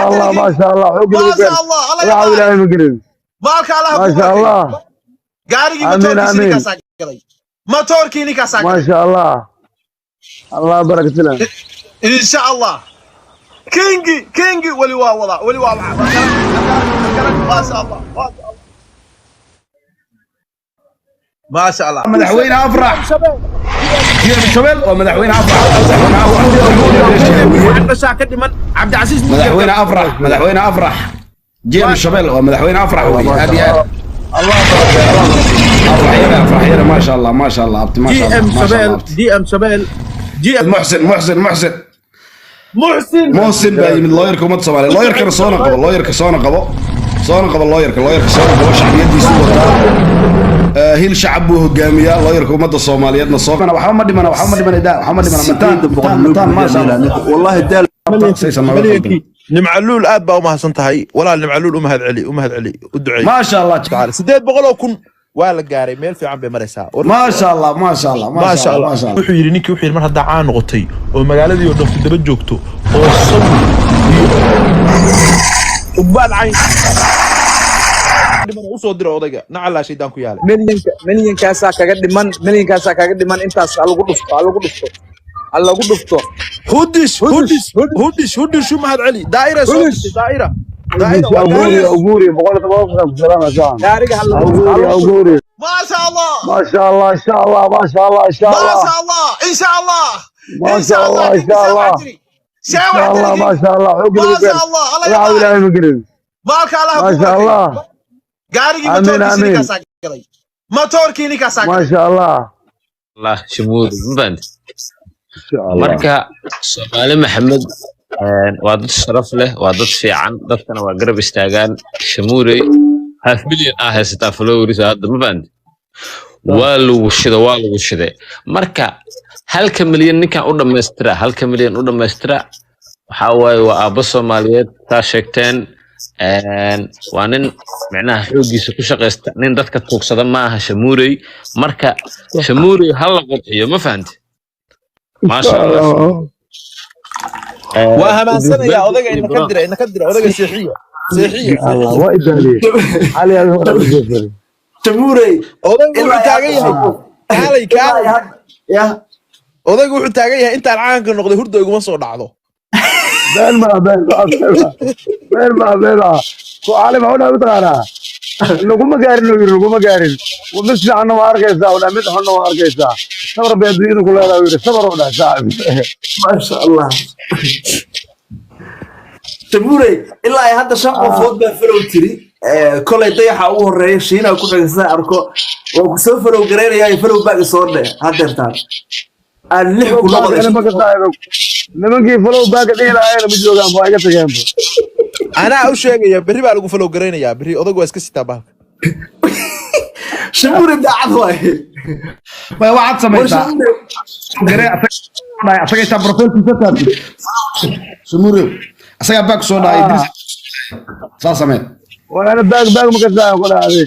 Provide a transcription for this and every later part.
Allah, maasha Allah, xoog lagu Maasha keen. Allah, Allah Waxa yabaarak. Ilaahay ma gelin. Maalka Allah kuu Maasha barakeeyo. Allah. Gaarigii Amiin, matoorkiisi amiin. ninkaasaa galay, matoorkii ninkaasaa galay. Maasha Allah, Allah barakatila. Insha Allah, kingi kingi weli waa wadaa, weli waa. Maasha Allah, maasha Allah, maasha Allah. Madaxweyne Afrax Geer Shabeel waa madaxweyne Afrax, madaxweyne Afrax. Dhashaa ka dhiman Cabdicasiis. Madaxweyne Afrax, madaxweyne Afrax Geer Shabeel waa madaxweyne Afrax wey, aad iyo aad. Allah barakeeyo, Allah barakeeyo. Afrax yare, Afrax yare, maasha Allah, maasha Allah, abti, maasha GM Allah, maasha Shabeel. Allah, abti. GM Shabeel, GM. Muxsin, Muxsin, Muxsin. Muxsin. Muxsin baa yimid, looyarka ummadda Soomaaliya. Looyarkana soona qabo, looyarka soona qabo, soona qabo looyarka, looyarka soona qabo. Shacbiyadiisu wataa. Hil shacab buu hogaamiyaa looyarka ummadda Soomaaliyeedna. Soo waxba ma dhimana, waxba ma dhimana, daa waxba ma dhimana. Mataan, mataan, mataan, maasha Allah. والله daal. Saysan nooga qaldan. Nimcaluul, aad baa u mahadsan tahay, walaal. Nimcaluul, u mahad celi, u mahad celi, u duceey. Maasha Allah. Tacaala, 800,000 waa la gaaray, meel fiican bay maraysaa. Maasha Allah, maasha Allah. Maasha Maasha Allah. Allah. Maasha Allah. Wuxuu yidhi ninkii, wuxuu yidhi mar haddaa caan noqotay oo magaaladii oo dhan ku daba joogto oo sawir iyo ugbaad cayn dhiman usoo dira odayga, nacalaa shaydaan ku yaalay. Milyanka, milyankaasaa kaga dhiman, milyankaasaa kaga dhiman. Intaas ha lagu dhufto, ha lagu dhufto, ha lagu dhufto. Hudish, hudish, hudish, hudish, u mahad celi. Daa'ira soo Hudish. dirtay, daa'ira, daa'ira. Awguuri, awguuri, 110 ku salaam. Gaariga ha lagu dhufto, ha Awguuri. lagu dhufto. Awguuri. Maasha Allah. Maasha Allah, insha Allah, maasha Allah, insha Allah. Maasha Allah, insha Allah. Maasha Allah, insha Allah, insha Allah, maasha Allah, xoog lagu Maasha keen. Allah, Allah Waxa yabaarak. Ilaahay ma gelin. Maalka Allah kuu Maasha barakeeyo. Allah. Gaarigii Amiin, matoorkiisi amiin. ninkaasaa galay, matoorkii ninkaasaa galay. Maasha Allah. Allah shamuuri, ma fahanti? Insha Allah. Marka Soomaali Maxamed waa dad sharaf leh, waa dad fiican, dadkana waa garab istaagaan. Shamuurey, half million ah haysataa followers hadda, ma fahanti? Waa lagu shida, waa lagu shiday. Marka halka milyan ninkan u dhammaystira, halka milyan u dhammaystira. Waxaa waaye waa aabbo Soomaaliyeed, saa sheegteen. Waa nin micnaha xooggiisa ku shaqaysta, nin dadka tuugsada ma aha Shamuurey. Marka Shamuurey ha la qurxiyo, ma fahanti? Maasha Allah. Waa hamaansanaya odayga, ina ka dira, ina ka dira odayga, seexiya, seexiya. Allah waa idaaliyey cali aad hore u jeefay. Shamuurey. Odaygu wuxuu taagan yahay, kaalay, kaalay. Ya. Odaygu wuxuu taagan yahay intaan caanka noqday hurda iguma soo dhacdo. Been ma, been ma, been ma, been ma. Ku cali maxuu dhahay mataqaanaa? Laguma gaarin uu yidhi, laguma gaarin. Mid fiicanna waa arkaysaa uu dhahay, mid xunna waa arkaysaa, sabar bay adduunyada ku leedahay uu yidhi, sabar uu dhahay saaxib. Maasha Allah, Shamuurey, ilaa ay hadda shan qofood baa follow tiri. Kolay dayaxa ugu horeeya, Shiina ku xiga sidaan arko. Waa ku soo follow gareynayaa, follow back soo dhe haddeertaan aan lix ku noqday. Nimanka saaxiib, nimankii follow back dhihi lahaayeen ma joogaan, waa iga tageenba. Anaa u sheegaya, berri baa lagu follow garaynayaa berri. Odaygu waa iska sitaa bahalka. Shamuurey daacad waaye. Way, waxaad War samaysaa Shamuurey. Garee asaga asaga intaa profilkiisa taabtid, Shamuure asagaa back soo dhahay, Idris, saa samee. Walaana back back ma kasaayo ku dhahday,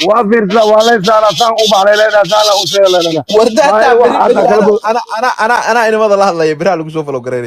waa fiirsaa, waa lay saaraa, saan u baxlay leedahay, saan la u sheegay leedahay. Wardaataa. Maayo, wax Berri xataa kala anaa inamada la hadlaya, berri lagu soo follow garaynaya.